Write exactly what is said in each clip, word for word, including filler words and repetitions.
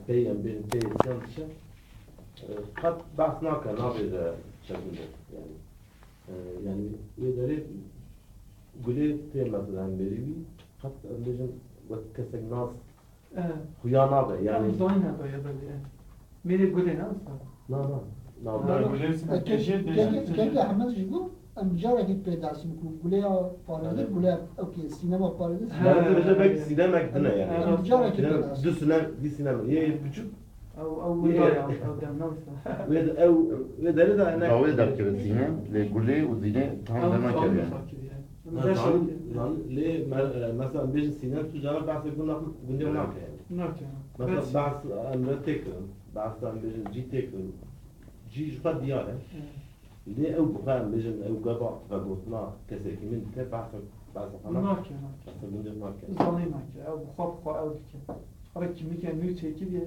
pey em bêjin pey hêsiyan diçe, e, qet behs nake, nabêje çekûn de. Yani, e, yani wê derê Gulê tê mesela em bêjî wî, qet em bêjin wek kesek nas xuya nabe. Yani, zanî nebe ya belê. Mêrê Gulê ne usta? Na, na. Na, na. Gulê Kenge Hemed jî bû. Em carekî pê ders in ku Gulê ya parêzî, Gulê ew kê sînema parêzî. Belê, belê, belê, belkî sînemek din e yani. Em carekî pê ders in. Du sînem, du sînem. Yê biçûk. Ew, ew wira ya, ew dem ne usta. Wê de, ew, wê derê de ne. Dawê derkeve sînem, lê Gulê û Zînê tam dema keve yani. Zanî, zanî, lê me-, e, mesela bêjin sînem tu cara behsê gund-, gundê nake yani. Nake. Mesela behs em re tê kirin, behs em bêjin cî tê kirin. Cî ji xwe diyar e. Lê ew bi xwe em bêjin, ew gava vegotina kesekî min dike, behsa, behsa xwe nake. Nake, nake. Behsa gundê nake. Zanî nake. Ew bi xwe, bi xwe ew dike. Ji xwe re kîmîke nû çêkiriye.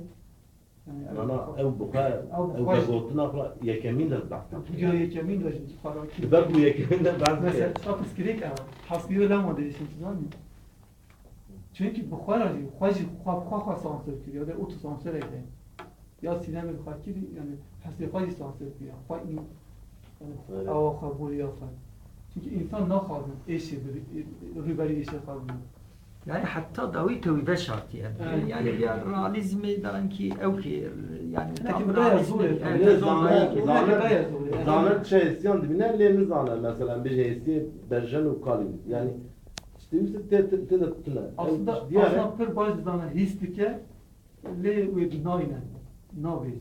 Yani, ew Na, na, bi xwe, ew bi xwe, ew bi ew xwe vegotina xwe yekemîn de behs dike. Ya yekemîn de jî ji xwe re kîmîke. Di ber ku yekemîn de behs dike. Mesela, çiqa pirsgirêk ew e. Hespî wê lema de hêşin, tu zanî. Çunkî bi xwe re jî, xwe jî, xwe, xwe, xwe sansür kiriye, ya de otosansurek heye. Ya sînemê xwe kirî, yani hestê xwe jî sansür kiriye. Xwe in, yani Evet. Awa xwe, boriya xwe. Çunkî însan naxwazin êşê bi, rûberî êşê xwe bibin. Yani heta dawî tewî veşartiye. Evet. Yani bir realîzmê dankî ew ki, yani tam realîzmê, yani Lê tam zane, dankî. Zane, zane çi hêsiyan dibîne, lê nizane, mesela, bêje hêsiyê berjen û kalîn. Yani, işte, wî tê, tê, tê de tune. Aslında, diyar e. Aslında pir baş dizane, hîs dike, lê wê nayne, nabêje.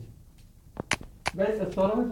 Belê ez sara min